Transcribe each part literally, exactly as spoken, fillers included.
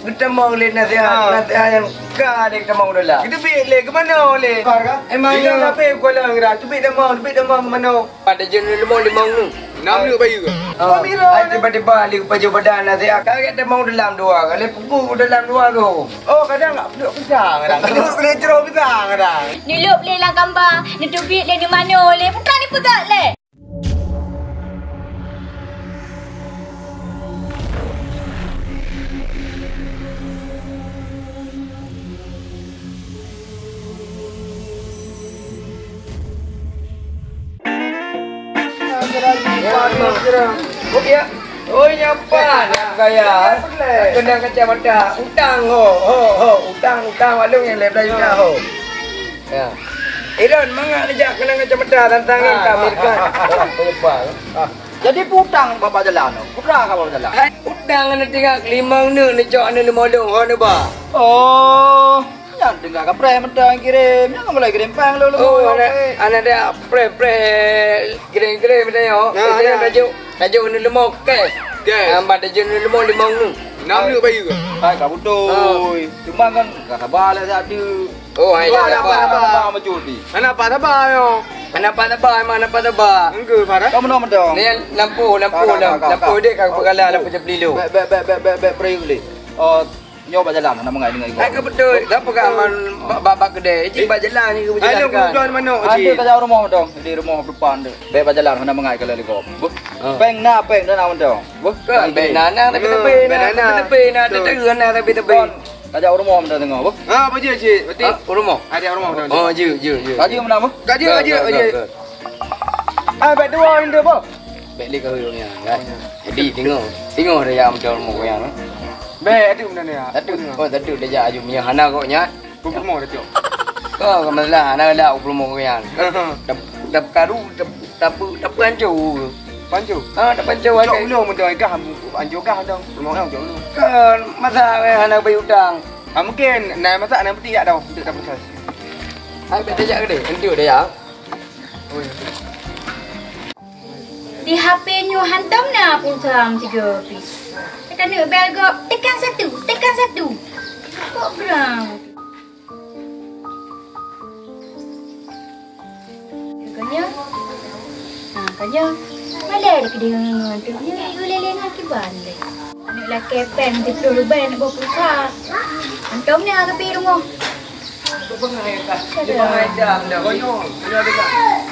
Geutamong lé nasihat, nasihat nyang ka lé geutamong u dalam. Geuteubiet lé, keumanö lé? Emang nyoe. Teubiet tamong, teubiet tamong keumanö? Pada jeuet leumo limong nyoe. Nam nyoe bayeue. Ah, tiba-tiba lé pajoh badan nasihat. Ka geutamong dalam dua, ka lé peubuet dalam dua tu. Oh, kadang nak peuduek pisang kadang. Peuduek keuneuk curo pisang kadang. Neulop lé lam kamba, neuteubiet lé, neumanö lé, bukan neupeugah lé. Oh, ya. Oh, nyapa nak gaya. Kena kacamata. Utang, ho, ho, ho. Utang, utang, walau yang lebih juta, ho. Ya. Ilon, mangat neujak keunan kacamata tantang ngon ka Amerika. Penyebal. Jadi peutang bak jalan, putra ka bak jalan. Hai, utang na tinggal limong neuk neucok neuk limong dong ho neuba. Oh, nyan tinggal ka preh mantong kirim. Nyan mulai kirim pang lolo. Oh, anak anak dia preh preh kirim kirim dia yo. Nah, dia tajuk tajuk neuk limong cash. Cash. Tambah tajuk neuk limong limong neuk. Enam neuk bayu. Hai ka beutôi. Cuma kan ka sabar lah satu. Oh, hai, tak apa, tak apa, tak apa, mencuri. Hana apa sabar, yo. Hana apa sabar, memang hana apa sabar. Enggak, Farah. Kamu nama dong? Ni lampu, lampu, lampu. Lampu dia kat pegala, lampu cepli lu. Bek, bek, bek, bek, bek, bek, beri boleh. Oh, nyoba jalan, hana mengai dengan. Hai, ke betul. Dah pegang man, bak, bak, bak kedai. Cik, bak jalan ni, ke berjalan. Ada kebutuhan mana, Cik? Ada kat rumah dong, di rumah depan tu. Bek, bak jalan, hana mengai kalau lego. Peng na, peng na, nama dong. Bukan, bek nanang tapi tebe na, tapi tebe na, tebe na, tapi tebe. Kajak u rumoh meunan teungoh, boh. Ha, apa je, cik? Berarti ha, u rumoh. Ada u rumoh meunan. Oh, je, je, je. Kaji meunan, boh. Kaji, kaji, kaji. Ah, bek dua intu, boh. Bek lé kau yang, kan? Jadi, tengok. Tengok ada yang macam rumah kau yang, eh. Bek, ada meunan ya. Satu. Oh, satu dah jak aju punya hana kau nya. Pukul rumah dah, cok. Kau ke masalah, hana lah pukul rumah kau yang. Dah, dah karu, dah Tapi, tapi hancô. Hancô? Ha, tapi hancô. Cok ulo meuntang gah, hancô gah dong. Rumoh orang cok ulo. Kan, masa hana bayar utang. Ha, mungkin, na masa na peuti yak dong, untuk tak proses. Hai, bek tajak ke deh? Entuk deh, ya. Oh, ya. Di H P nyoe hantom na pulsa tiga pis. Kata nak bel gop, tekan satu, tekan satu. Kok berang? Kanya, ha, kanya, malai dah kedai ngon tu. Ni lele ngon kiban deh. Anak laki pen tujuh puluh ribu nak bawa pulsa. Antom ni agak pi rumah.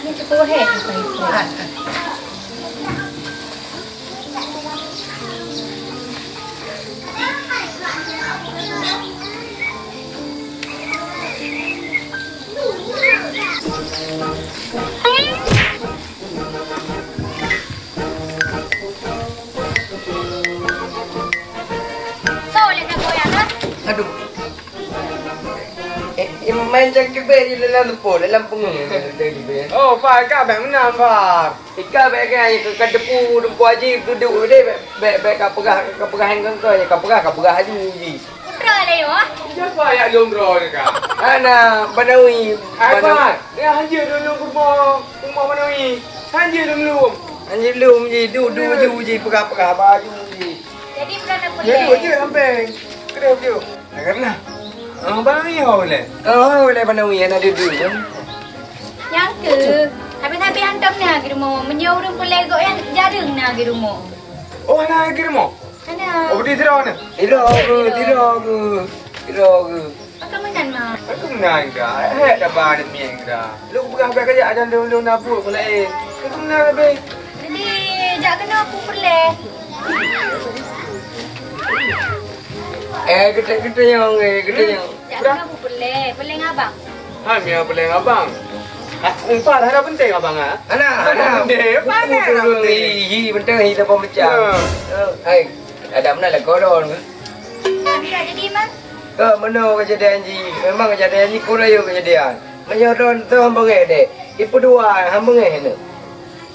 Ni cukup hebat. Aduh. Eh, eh, main cangkebek di dalam tepo, dalam pungung. Oh, Far, kau bèk meunan, Far. Ika bèk kan, ka, ka teupeu, teupeu haji, duduk deh, bèk, bèk, bèk ka peugah, ka peugah hang keu kau, ka peugah, ka peugah aju ji. Putra lé, wah. Siapa yak lôn droe ni, Kak? Ana, Banawi. Ai, Banawi. Far, ya, hanjeuet lôn lôn ke rumah, rumah Banawi. Hanjeuet lôn lôn. Hanjeuet lôn ji, du, du, ju ji, peugah, peugah, baju ji. Jadi, bukan apa. Ya, dua je, samping. Kena je. Nah, karena. Ah, Banawi ho le. Oh, le Banawi, ana dudu. Nyang ke, habis-habis hantom na di rumah. Meunyoe ureueng peulegok nyang jareueng na di rumah. Oh, na di rumah? Ana. Oh, di rumah na? Di rumah, di rumah, di rumah. Pakai meunan, Ma. Aku meunan ka. Eh, dah ba ni mieng dah. Lu peugah bak kajak ajan dulu nabur pun lain. Aku meunan lebih. Jadi, jak kena aku perleh. Eh, gede-gede nyong, eh, gede nyong. Jak kena aku perleh. Perleh ngan abang. Hai, Mia perleh ngan abang. Ha, umpat hana penting abang, ha? Hana, hana. Penting, hana penting. Hi, hi, penting, hi, lepas pecah. Ha. Eh, hai, ada mana lah kolon ke? Tapi tak jadi, Mang. Ka meunoe keujadian jih, memang keujadian jih kureueng kejadian. Meunyoe droe teuh hana beungéh deh, ipeudua hana beungéh nyoe.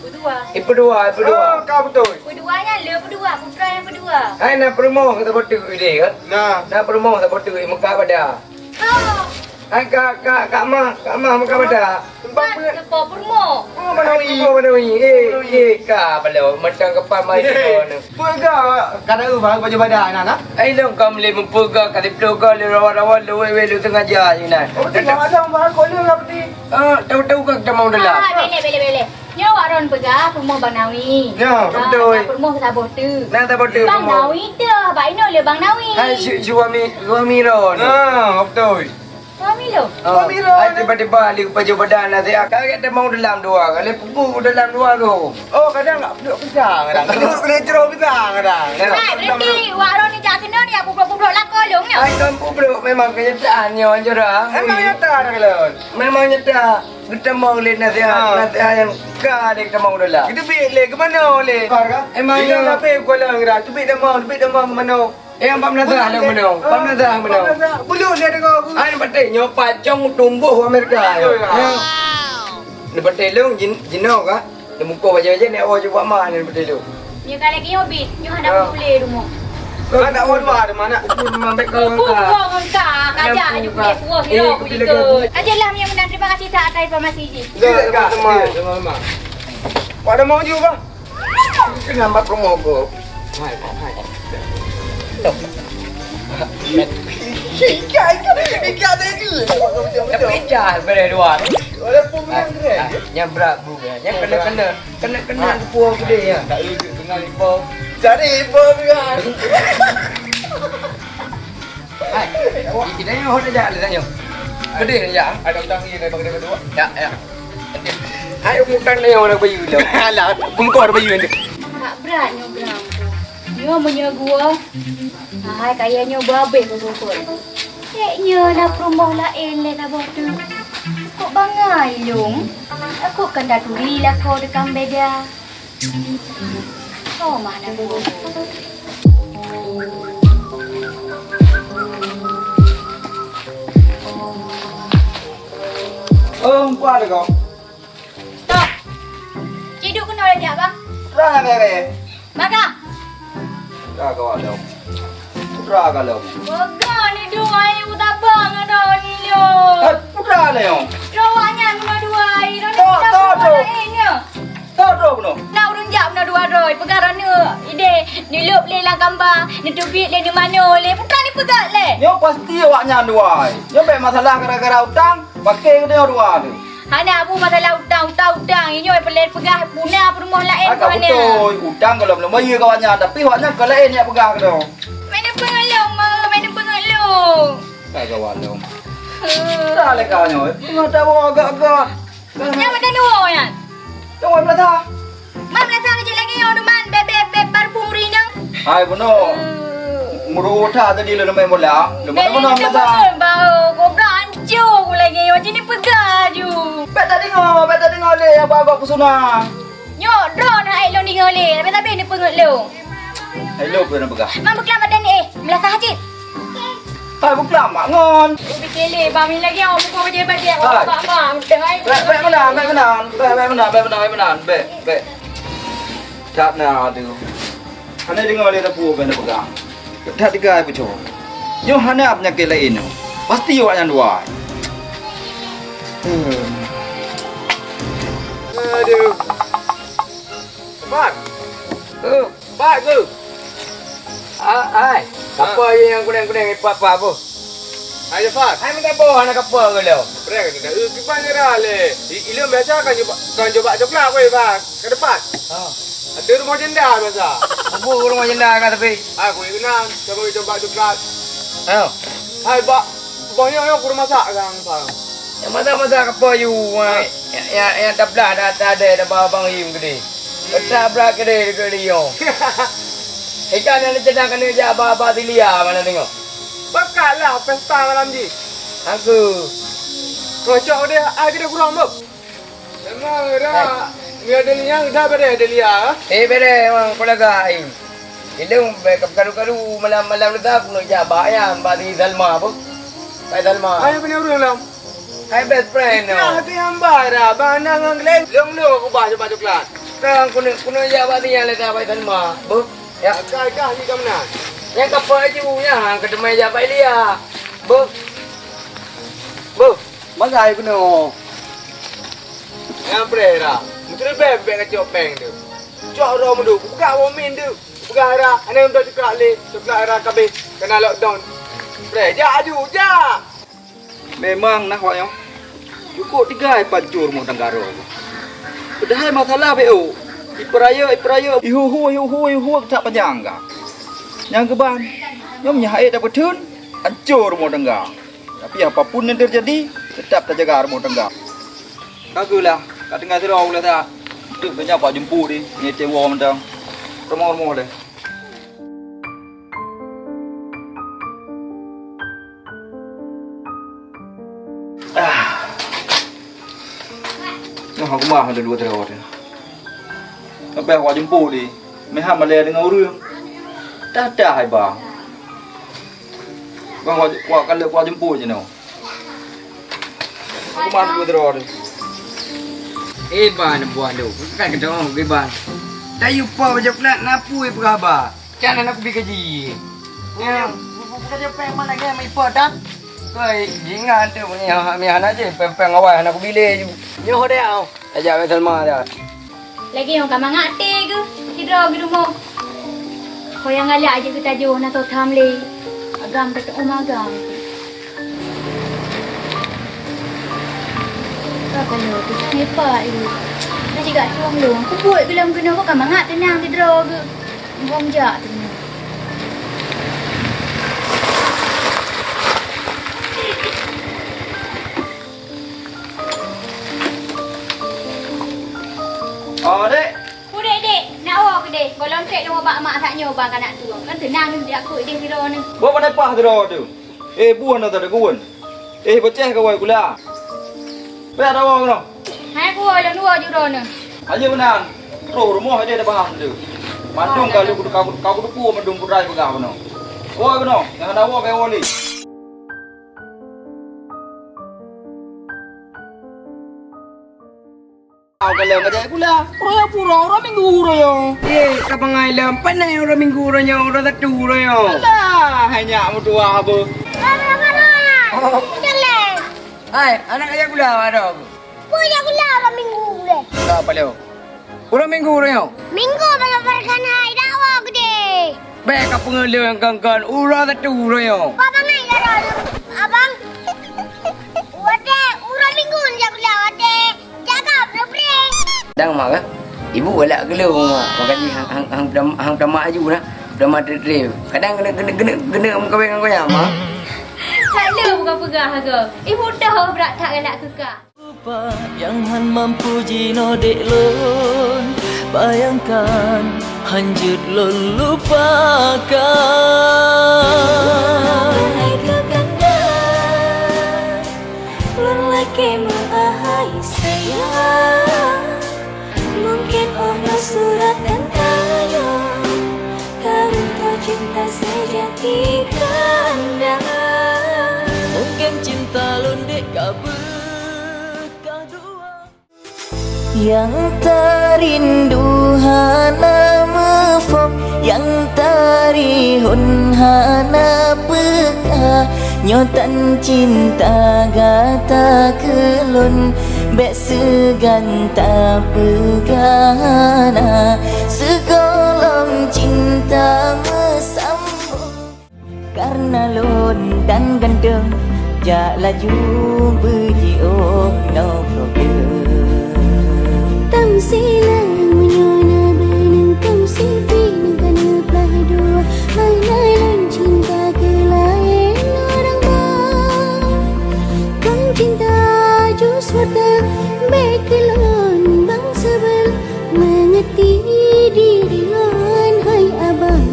Ipeudua. Ipeudua, ipeudua. Oh, ka beutôi. Ipeudua nyan le peudua, putra nyang peudua. Hai, na peurumoh saboh teuk ideh kan? Na. Na peurumoh saboh teuk i Mekah pada. Oh. Hai, Kak, Kak, Kak Mah, Kak Mah, meuka mata. Tempat Kan pula. Tepo peurumoh. Oh, Bang Nawi. Oh, Bang Nawi. Eh, eh, ka balo. Macam kepala mai Eh, tu. Peugah, kada ubah baju badan, nah, nah. Ai, lôn ka mulai meupeugah, ka dipeupeugah lé rawa-rawa, lé wé-wé, lé sengaja je, nah. Oh, betul, Bang. Ada, Bang, kau ni lah, betul. Ah, tahu-tahu kan kita mau dalam. Ah, beleh, beleh, beleh. Nyoe wak ron peugah, peurumoh Bang Nawi. Ya, Ah, betul. Peurumoh saboh tu. Nah, saboh tu, Bang peurumoh. Nawi tu, bak inoe lé Bang Nawi. Hai, su-, suami, suami ron. Ah, betul. Suami lôn. Oh, Suami lôn. Hai, tiba-tiba lé baju badan nasihat. Kau kata mau dalam dua, kali pukul dalam dua tu. Oh, kadang nak duduk pisang kadang. Duduk kena ceroh pisang kadang. Ya. Hai, berhenti. Wak ron ni jak kena ni, aku goblok-goblok lakoe lôn nyoe. Hai, kan goblok memang kenyataan nyoe, Jura. Emang nyata dah, Lon? Memang nyata. Geutamong lé nasihat, Ah. nasihat nyang ka dek tamong dalam. Itu bit lé, ke mana lé? Kar kah? Emang Bila nyoe. Sampai Kuala Ngerah, tu bit tamong, tu bit tamong ke mana? Eh, empat belas lah, mana? Empat belas lah, mana? Empat belas lah. Belum dia dengar aku. Hai, batai nyoe pacong tumbuh Amerika. Betul lah. Ya. Ni batai lôn jin-, jinoe kah? Ni muka baca-baca ni awak cuba mah ni batai lôn. Nyoe ka lagèe nyoe bit, nyoe hana Ah. peureulèe rumoh. Kau nak awak dua di mana? Aku memang baik kau Aku engkau. Buang engkau, kajak Aku aju engkau. Kulit puas Eh, nyoe aku kulit pilih tu. Kau. Ajalah yang menang, terima kasih tak atas informasi ji. Dah, dah, teman-teman. Dah, teman-teman. Awak dah mau juga, bang? Kenapa promo kau? Hai, hai. Ikan, ikan, ikan ada tu. Tapi ikan boleh dua. Walaupun Ah, menang keren. ah, yang berat, bro. Yang kena-kena. Kena-kena Ha. Kepua gede ya. Tak ada duit tengah ipo. Cari ipo kan. Hai. Kita ni hot aja lah tanya. Gede aja. Ada utang ni daripada kedua. Ya, ya. Hai, utang ni orang bayu tu. Alah, bungkor bayu nanti. Tak berat nyoe gram tu. Nyoe meunyoe gua. Hai, kaya nyoe babeh beubukon. Cek nyoe na peurumoh laén lé saboh tu. Kok bangai lôn? Aku kan taturi lakoe deukam beda. Oh, mana gua? Oh, empat kau. Stop! Ciduk keunoe lagèe, Bang. Putra ka lé. Bang, ka. Putra ka lom. Putra ka lom. Bogoh ni dua ayah utabang ada ni lo. Eh, putra lé, yo. Dua nyan keunoe dua ayah. Tok, tok, tok. Lain ya. Tok, tok, keunoe. Nak urun jak keunoe dua droe. Peugah rana ide nilop lé lam kamba, niteubiet lé ni mano lé. Putra ni peugah lé. Nyoe pasti awak nyan dua. Nyoe bèk masalah gara-gara utang, paké keunoe dua tu. Hana abu masalah utang, utang, utang. Inyoe peuleueh peugah puna peurumoh laén Agak keuhana. Beutôi, utang gohlom lom bayeue kawan nyan, tapi awak nyan ka laén nyang peugah keudroe. Mana pengelong, ma? Mana pengelong? Ka kawan lom. Huh. Dah lé ka nyoe. Tengah tawa agak-agak. Nyang mana dua nyan? Tengok belakang. Mam rasa keucil lagi yang duman bebek bebek parfum rinang. Hai bunoe. Meurota tadi lé main bola. Lé mana mana mata. Bau kobra hancur aku lagi. Macam ni peugah ju. Bèk tak dengar, bèk tak dengar lé apa-apa peusuna. Nyok drone hai lo ni ngolé. Tapi tapi ni peungeut lo. Hai lo pun peugah. Mam beuklam badan ni eh. Melasah cit. Hai buklam mak ngon. Bikele bang ni lagi awak buka bajai-bajai. Hai. Awak bak mak meudah ai. Bèk bèk meunan, bèk meunan. Bèk bèk meunan, bèk meunan, bèk meunan, bèk bèk. Tak na tu. Hana deungoe lé teupeu ban peugah. Tak digai peucok. Nyoe hana peunyakét laén nyoe. Pasti awak nyan dua. Hmm. Aduh. Mat. Oh. Pat ke? Ah, ai. Kapa ye nyang kuneng-kuneng ipat-pat boh? Hai Jafar. Hai minta boh anak kapa ke lo? Prek ni dah eh kiban nyerah le. Ilum biasa kan coba kan coba coklat weh bang. Ke depan. Ha. Ada rumah janda biasa. Apa rumah janda kan tapi? Aku ingat sama coba coklat. Ha. Hai bak. Boh nyoe nyoe kurang masak kan bang. Yang masak-masak kapa you? Ha. Yang yang tablah dah tak ada dah bang Im gede. Petak brat keudeh dekat Liyong. Ikan yang dicenang kena jak ba-ba silia mana tengok. Bakatlah pesta malam jih. Aku. Kocok dia, ai kita kurang bok. Memang dah, ni ada ni yang dah bereh ada lia. Eh bereh memang kau lega ai. Ilung bèk karu-karu malam-malam leuta aku nak jak bak ayam bak si Salma apa? Bak Salma. Ayam punya urang lam. Hai best friend no. Nah, hati hamba dah. Bang Anang ngon Glenn. Long no aku bah cepat coklat. Kang kena kena ya bak dia lah dah bai sama. Beuh. Ya. Agak-agak ni kau menang. Yang kapal je punya hang kena main jabat dia. Beuh. Magai keunoe. Nyang preh ra. Meuteuribèe bèk kacok péng tu. Cok droe meudu, buka womin tu. Buka ra, aneuk meudo coklat lé, coklat ra kabeh. Kena lockdown. Preh, jak aju, jak. Memang nah awak nyoe. Cukôp tigai pancô rumoh tangga droe. Padahai masalah beu. Ipeurayeuk, ipeurayeuk, ihuhu, ihuhu, ihuhu, tak panyang ka. Nyang keuban, nyoe meunyoe hait tapeutheun, ancô rumoh tangga. Tapi apapun yang terjadi, tetap tajaga rumoh tangga. Ka geulah, ka tinggai sidroe ulah that. Teuk geunyang bak jumpu di, ngecé woe mantong. Rumoh-rumoh lé. Ah. Nyoe aku mah ada dua terus. Sampai aku jumpu di. Meuham malèe deungon ureueng. Dah-dah hai bang. Bang, wak, wak kaleuh, wak jumpu je nyoe. Aku mah dua terus. Eh, ban buah lu. Bukan kedong, bukan ban. Dah yupo bajok nak napui peugah ba. Can aneuk kubi gaji. Ya, bukan je peng mana ke mai pot dah. Koi, ingat tu punya, mi hana je peng-peng awai hana kubi lé ju. Nyoh deh au. Tajak wei Salma dah. Lagèe nyang ka mangat até geuh, sidroe geuh rumoh. Ho nyang galak jeuet geutanyoe na soe tham lé. Agam teuteu'oh magam. Ka keunoe teuh ngipak ié. Na cigak tueng lôn. Kubuet geuh lom keunoe ka mangat teunang sidroe geuh. Mbong jak teunang. Oh, dek. Udeh, dek. Nak woe keudeh. Gohlom trép lôn bak mak sak nyoe bang ka nak tueng. Kan teunang lôn jak keu ideh sidroe nyoe. Boh pandai paih sidroe tu. Eh, buah na teudeun. Eh, peucah kawai gula. Payah tawoe keunoe. Hai kuwoe lôn dua judô nyoe. Aja meunan. Roh rumoh aja dah paham tu. Mandum ka lu ka ku duku mandum putra peugah keunoe. Woe keunoe, nyang hana woe payah woe lé. Au ka lheueh ngajak gula. Pura-pura uroe Minggu uroe nyoe. Eh, ka bangai lom. Pane uroe Minggu uroe nyoe, uroe Sabtu uroe nyoe. Alah, hai nyak meutuah abu. Uroe mana ya? Oh. Jalan. Hai, anak ngajak gula ada. Pun jak gula uroe Minggu deh. Tak apa leo. Uroe Minggu uroe nyoe. Minggu bala farkan hai dakwa gede. Bèk ka peungeuleueng kon-kon uroe Sabtu uroe nyoe. Apa bangai karo abang? Watèe uroe Minggu jak gula watèe. Jaga, Bro Pring. Dang mak kah? Ibu galak geulong mak. Makajih hang hang hang peudam-, hang peudama aju dah. Peudama trép-trép. Kadang keuneuk keuneuk keuneuk keuneuk meukawen ngon gobnyan mak. That le buka peugah ke? Ibu dah brat that galak keu kah. Lupa nyang han mampu jinoe dek lôn. Bayangkan, hanjeuet lôn lupakan. Hai keu kanda. Lôn lakèe meuahai sayang. Mungken 'oh noe surat dan tanyoe, ka reuntôh cinta seujati kanda. Mungken cinta lôn dek ka beuh ka dua. Nyang tarindu hana muphom, nyang tarihon hana peugah. Nyoe tan cinta gata keu lôn, bèk seugan tapeugah hana. Sigohlom cinta meusambong. Kareuna lôn tan ganteng, jak laju beujiôh no problem. Tam silang meunyoe na beuneueng, tam sipi nang ka neuplah dua. Hana lôn cinta keu laén ureueng ba. Kon cinta just mata, bèk keu lôn bang saban. Meungerti diri lôn, hai abang.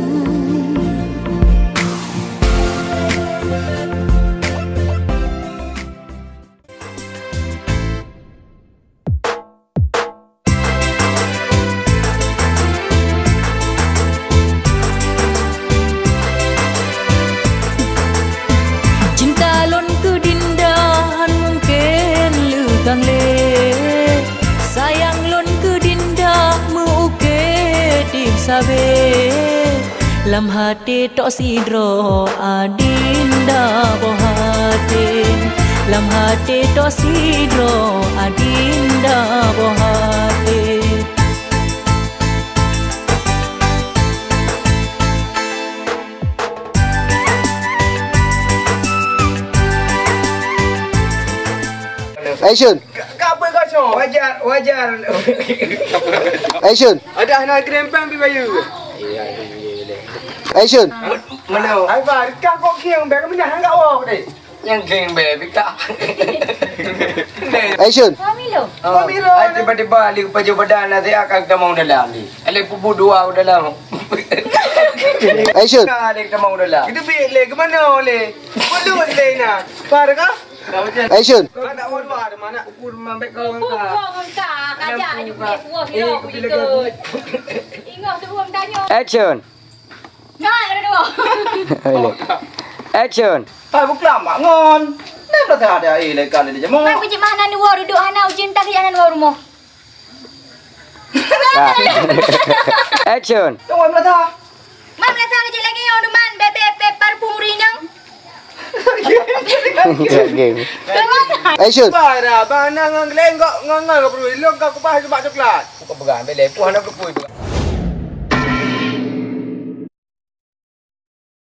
Cinta lôn keu Dinda han mungken leukang lé. Sayang lôn keu Dinda meu-uke tim sabe. Lam até tok sidroe Adinda boh até. Lam até toh sidroe adinda boh até. Action. Ka, ka apa kau, Syok? Wajar, wajar. Action. Ada hana kerempang pi bayu. Action. Mana? Ai ba, ka kok kieng bèk minah enggak wah deh. Nyang geng bèk pika. Action. Suami lo. Oh, Suami lo. Ai tiba-tiba li pajoh badan nanti akan kita mau dalam ni. Ada pupu dua dalam. Action. Ada kita mau dalam. Kita bèk le ke mana le? Belum le na. Par ka? Action. Ada dua ada mana? Pupu mambek kau. Pupu kau engka. Kaja aju punya puas. Ingat tu bukan tanya. Action. Hai, dua. Action. Hai, buklam mak ngon. Nang dah ada air lekat di jemur. Mak, kecil mah hana dua duduk, hana uji entah dia hana dua rumah. Action. Tunggu, Melata. Mak, Melata kecil lagi yang deman, bebek, bebek, parfum rinang. Game. Action. Bara, bana ngon gelenggok, ngon, ngon, ngon, perlu ilong, kau kubah, cuma coklat. Kau pegang, bele, puh, hana kepui, pegang.